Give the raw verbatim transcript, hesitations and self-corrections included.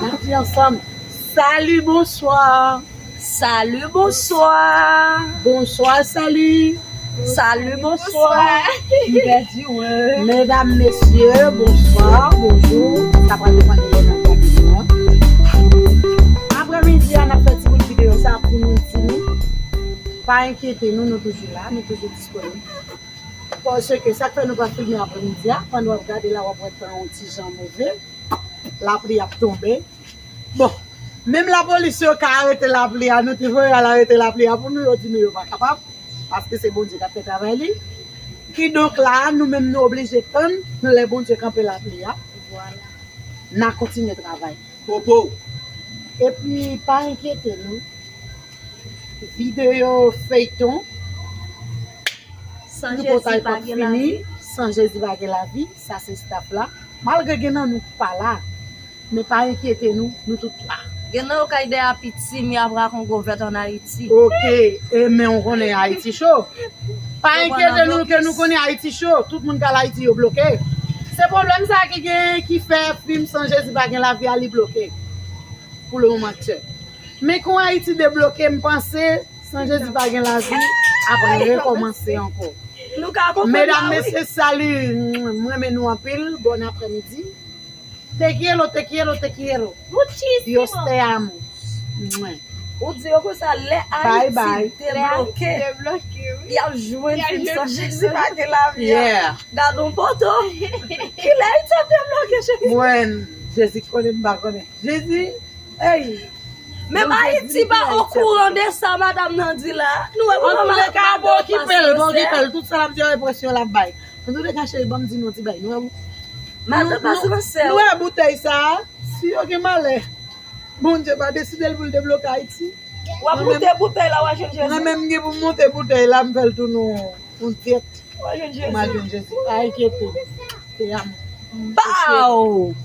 N ap di ansanm, salut, bonsoir. Salut, bonsoir. Bonsoir, salut. Salut, bonsoir. M pèdi, wi. Medam, mesye, bonsoir, bonjou. Sa pral depann de lè n ap gade nou an. Aprèmidi a, n ap fè ti bout videyo sa pou nou di nou. Pa enkyete nou, nou toujou la, nou toujou disponib. Paske sa k fè nou pa filme aprèmidi a, pandan w ap gade la, w ap wè tan yon ti jan move. Lapli ap tonbe. Bon, menm lapolis yo ka arete lapli a, nou te voye al arete lapli a pou nou, yo di nou yo pa kapab, paske se Bondye k ap fè travay li. Kidonk la, nou menm nou oblije tann lè Bondye kanpe lapli a. Vwala. N a kontinye travay. Popo. Epi, pa enkyete nou. Videyo feyton. San Jezi pa gen lavi. San Jezi pa gen lavi. Sa se staff la. Malgre gen nan nou k pa la, men pa enkyete nou, nou tout la. Gen nan yo kay dèyè piti, mi apra kongo vèt an Ayiti. Ok, e men w konnen Ayiti cho. Pa enkyete nou ke nou konnen Ayiti cho. Tout moun k al Ayiti yo bloke. Se pwoblèm sa ki gen, ki fè fim San Jezi pa gen lavi a, li bloke. Pou le moman aktyèl. Men kon Ayiti debloke, m panse, San Jezi pa gen lavi, ap rekòmanse ankò. Nou ka konprann. Medam, mesye, salut. M renmen nou anpil. Bon aprèmidi. Te quiero, te quiero, te quiero. Muchísimo. Dios te amo. Mwen. Ou di yo konsa, lè Ayiti debloke, y ap jwenn fim San Jezi pa gen lavi a. Gad on poto. Kilè Ayiti ap debloke, cheri? Mwen, Jezi konnen, m pa konnen. Jezi, ey. Menm Ayiti pa okouran de sa madanm nan di la. Nou wè kòman madanm pa siyansè. Bon, okipe l, bon, okipe l. Tout sa l ap di yo enpresyon l ap bay. Antouka, cheri, ban m di nou ti bay. Nou wè, madanm pa siyansè. Nou wè boutèy sa a? Si yo gen malè, Bondye pa deside l pou l debloke Ayiti. W ap moute boutèy la, w a jwenn Jezi. Mwen menm, m gen pou m moute boutèy la, m fè l tounen yon dyèt. W a jwenn Jezi. M a jwenn Jezi. Pa enkyete. Te amo. Baw!